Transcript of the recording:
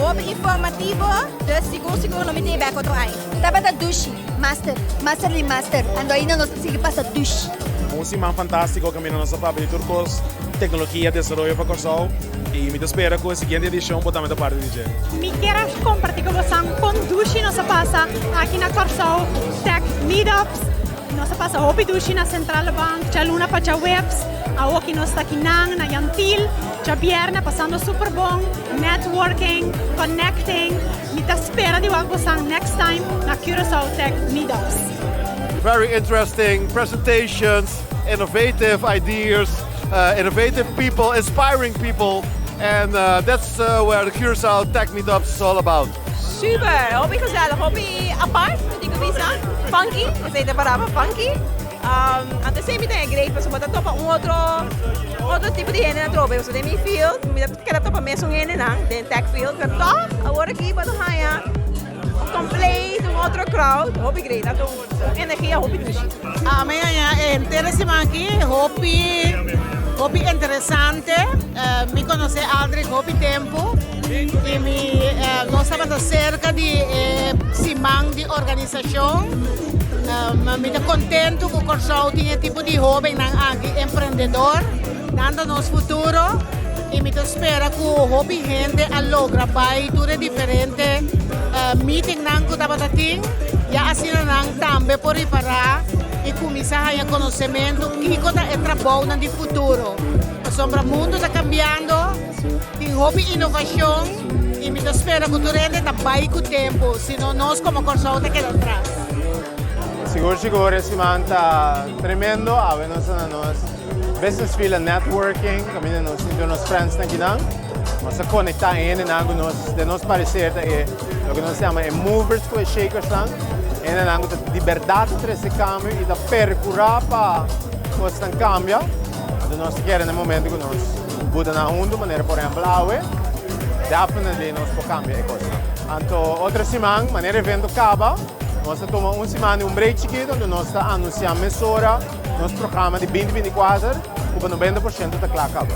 Hopi informativo, dus sigur sigur lo mi tin bek otro aña. Tabata dushi, master, master di master, ando ainda nos ta sigui pasa dushi. Un siman fantástiko kaminda nos a papia di tur kos, teknologia, desaroyo pa Kòrsou i mi ta spera ku e siguiente edishon bo tambe ta parti di dje. Mi kier a kompartí ku bosan kon dushi nos a pasa aki na Kòrsou Tech Meetups. Nos a pasa hopi dushi na Centrale Bank djaluna pa djaweps. Awoki nos ta akinan na Jan Thiel djabièrnè pasando super bon, networking, connecting. Mi ta spera di wak bosan next time na Curaçao Tech Meetups. Very interesting presentations, innovative ideas, innovative people, inspiring people and that's where the Curaçao Tech Meetups is all about. Super, hopi gezellig, hopi apart, mi tin ku bisa. Funky, esei ta e palabra, funky. Anto esei mi ta e great pasobra bo ta topa un otro otro tipo di hende atrobe. Pasobra den mi field mi ta keda topa mesun hendenan den tech field, pero tòg awor aki bo ta haña un compleet un otro crowd, hopi great. Anto un energia hopi dushi. Ami haña e henter e siman aki hopi hopi interesante. Mi konosé Aldrich hopi tempu i mi nos tabata serka di e siman di organisashon. Mi ta kontentu ku Kòrsou tin e tipo di hóbennan aki emprendedor, nan ta nos futuro i mi ta spera ku hopi hende a logra bai tur e diferente meetingnan ku tabata tin, ya asina nan tambe por ripará i kuminsá haña konosementu kiko ta e trabounan di futuro. Pasobra mundu ta kambiando, tin hopi inovashon i mi ta spera ku tur hende ta bai ku tempu, sino nos komo Kòrsou ta keda tras. Sigur sigur e siman ta tremendo, awe nos ta na nos business field networking kaminda nos sinti nos friendsnan kinan, nos a konektá e hendenan ku nos den nos pareser ta e loke nos yama e movers ku e shakersnan, e hendenan ku ta di bèrdat ta trese kambio i ta perkurá pa kosnan kambia. Anto nos ta kere na e momento ku nos buta nan huntu, manera por ehempel awe, definitely nos por kambia e kosnan. Anto otro siman, manera evento kaba, nos ta tuma un siman di un break chikitu, anto nos ta anunsia mesora nos programa di 2024 ku pa 90% ta kla kaba.